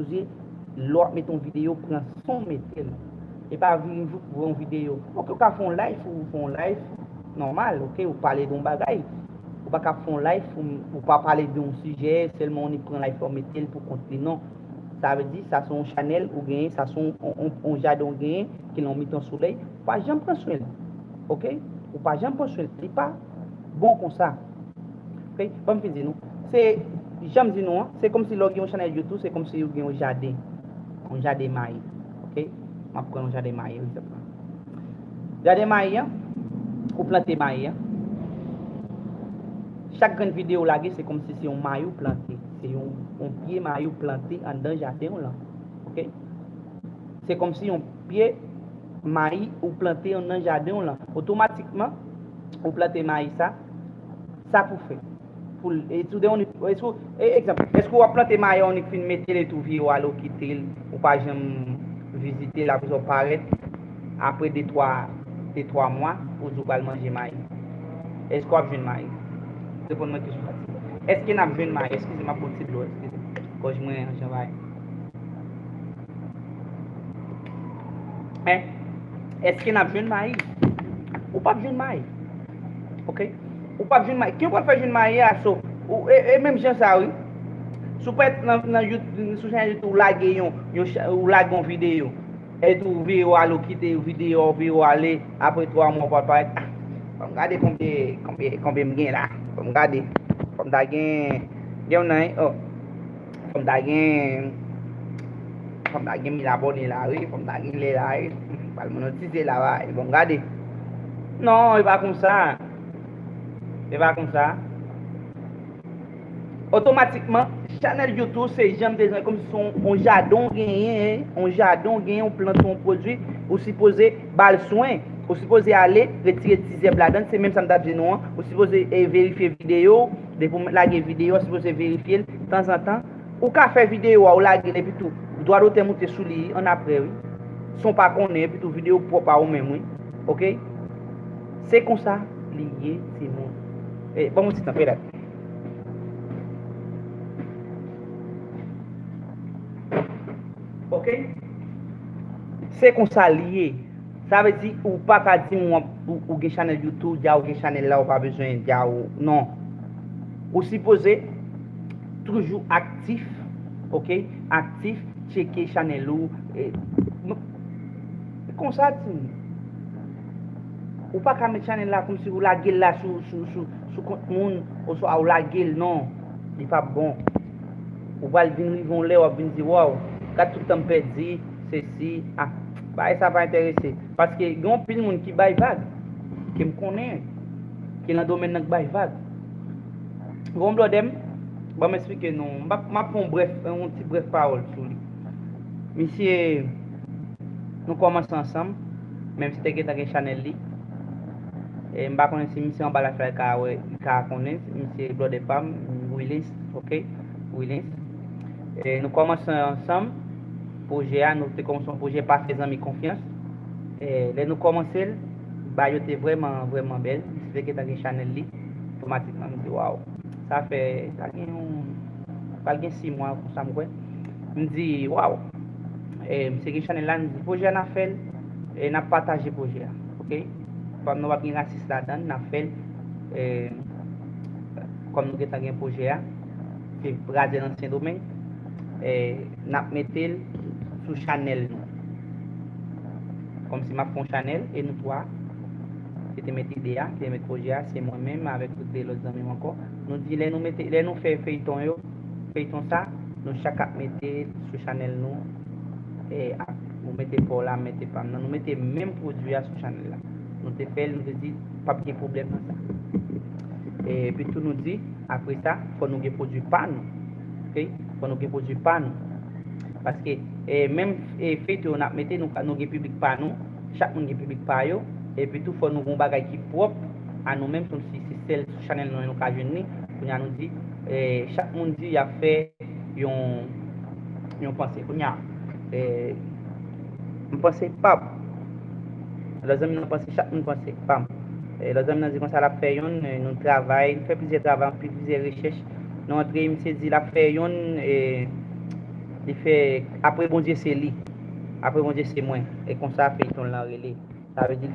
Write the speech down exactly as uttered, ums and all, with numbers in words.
sipoze, lè w ap mete yon videyo, pran son, mete l. E pa vin voye yon videyo. Ok, ou ka fè yon live, ou fè yon live nòmal, ok, ou pale de yon bagay. Ou pa ka fè yon live, ou, ou pa pale de yon sijè, sèlman ou annik pran live la, ou mete l pou kont li, non. Sa vle di, sa se yon chanèl ou genyen, sa se yon, yon, yon, yon jaden ou genyen, ki nan mitan solèy, ou pa janm pran swen l. Ok? Ou pa janm pran swen l. Li pa bon konsa. Ok? Ban m fin di nou. Se, jan m di nou an, se kòmsi lè w gen yon chanèl YouTube, se kòmsi ou gen yon jaden. Yon jaden mayi. Ok? M ap pran yon jaden mayi, egzanp la. Jaden mayi an, ou plante mayi an. Chak grenn videyo ou lage, se kòmsi se yon mayi ou plante. Se yon, yon pye mayi ou plante anndan jaden w lan. Ok? Se kòmsi yon pye mayi ou plante anndan jaden w lan. Otomatikman, ou plante mayi sa, sa pou fè. Pou l, e tou de yon, e sou, e egzanp, èske w ap plante mayi an, ou fin mete l etou vire w ale, ou kite l, ou pa janm vizite l, apre sa w parèt, apre de twa, de twa mwa, ou di w pral manje mayi. Èske w ap jwenn mayi? Reponn mwen kesyon sa. Èske n ap jwenn mayi? Eskize, m ap pran ti dlo, eskize. Gòj mwen an jan va ye. Hein? Èske n ap jwenn mayi? Ou p ap jwenn mayi. Ok? Ou p ap jwenn mayi. Ki ou pral fè jwenn mayi a, so, ou, e, e menm jan sa, wi. Si w pa nan, nan YouTube, sou chanèl YouTube, ou lage yon, yon cha-, ou lage yon videyo. Epi tou, ou vire w ale, ou kite videyo a, ou vire w ale, apre twa mwa, ou pral parèt. Ah, fò m gade konbyen, konbyen, konbyen m gen la. Fò m gade. Fò m ta gen, gen yon nan, oh. Fò m ta gen, fò m ta gen mil abòne la, wi. Fò m ta gen lè la, wi. Pral monotize la, wi. Fò m gade. Non, e pa konsa. E pa konsa. Otomatikman, chanèl YouTube se jan m te di w, kòmsi se yon, yon jaden w genyen, yon jaden w genyen, ou plante yon pwodui, ou sipoze ba l swen, ou sipoze ale retire ti zèb ladan l, se menm sa m t ap di nou an, ou sipoze, e, verifye videyo, depi w lage videyo, ou sipoze verifye l tanzantan. Ou ka fè videyo a, ou lage l, epi tou, dwa dotè moute sou li annapre, wi. San w pa konnen, epi tou, videyo pwòp a ou menm, wi. Ok? Se konsa li ye, timoun. E, ban m yon ti tan, pèdèt. Ok? Se konsa li ye. Sa vle di, ou pa ka di m w ap, ou, ou gen chanèl YouTube, dja ou gen chanèl la, ou pa bezwen dja ou, non. Ou sipoze toujou aktif, ok? Aktif, tcheke chanèl ou. E, m-, konsa, timoun. Ou pa ka met chanèl la kòmsi ou lage l la sou, sou, sou, sou kont moun, oswa ou lage l, non. Li p ap bon. Ou pral vin rive yon lè, w ap vin di, "Waw, gad tout tan m pèdi, sesi, ah, bagay sa pa enterese." Paske gen anpil moun ki bay vag, ke m konnen, ki nan domèn nan k bay vag. Bon, blòdè m, ban m eksplike nou. M ap, m ap fè yon brèf, yon ti brèf pawòl sou li. Misye, nou kòmanse ansanm, menm si te gentan gen chanèl li. E m pa konnen si misye anba la fè ka wè, li ka konnen, misye blòdè pa m, Wilens, ok? Wilens. E nou kòmanse ansanm, pwojè a, nou te kòmanse yon pwojè Pa fè zanmi konfyans. E lè nou kòmanse l, bagay yo te vrèman, vrèman bèl. Misye te gentan gen chanèl li, otomatikman, m di, "Waw, sa fè, sa gen yon, pral gen sis mwa konsa, m kwè." M di, "Waw." E, misye gen chanèl la, m di, "Pwojè a n ap fè l, e n ap pataje pwojè a, ok? Pa, nou p ap gen rasis ladan l, n ap fè l, e, kòm nou gentan gen pwojè a, se Razè nan Sendomeng, e, n ap mete l sou chanèl nou." Kòmsi m ap fè yon chanèl, e nou twa, ki te met ide a, ki te met pwojè a, se mwen menm avèk tout de lòt zanmi m ankò. Nou di, lè nou mete, lè nou fè feyton yo, feyton sa, nou chak ap mete sou chanèl nou, e, ak, ou mete pa w la, m mete pa m nan, nou mete menm pwodui a sou chanèl la. Nou te fè l, nou te di, p ap gen pwoblèm nan sa. E, epi tou nou di, apre sa, fò nou gen pwodui pa nou. Ok? Fò nou gen pwodui pa nou. Paske, e, menm, e, feyton yo n ap mete, nou, nou gen piblik pa nou. Chak moun gen piblik pa yo. Epi tou, fò nou gen yon bagay ki pwòp a nou menm, kòmsi se sèl sou chanèl nou an nou ka jwenn li. Kounye a nou di, e, chak moun di y ap fè yon, yon panse. Kounye a, e, m panse pa m. Lòt zanmi nan panse, chak moun panse pa m. E, lòt zanmi nan di konsa l ap fè yonn, e, nou travay, nou fè plizyè travay, anpil plizyè rechèch. Nou antre, misye di l ap fè yonn, e, li fè, apre Bondye se li, apre Bondye se mwen. E konsa feyton lan rele. Sa vle di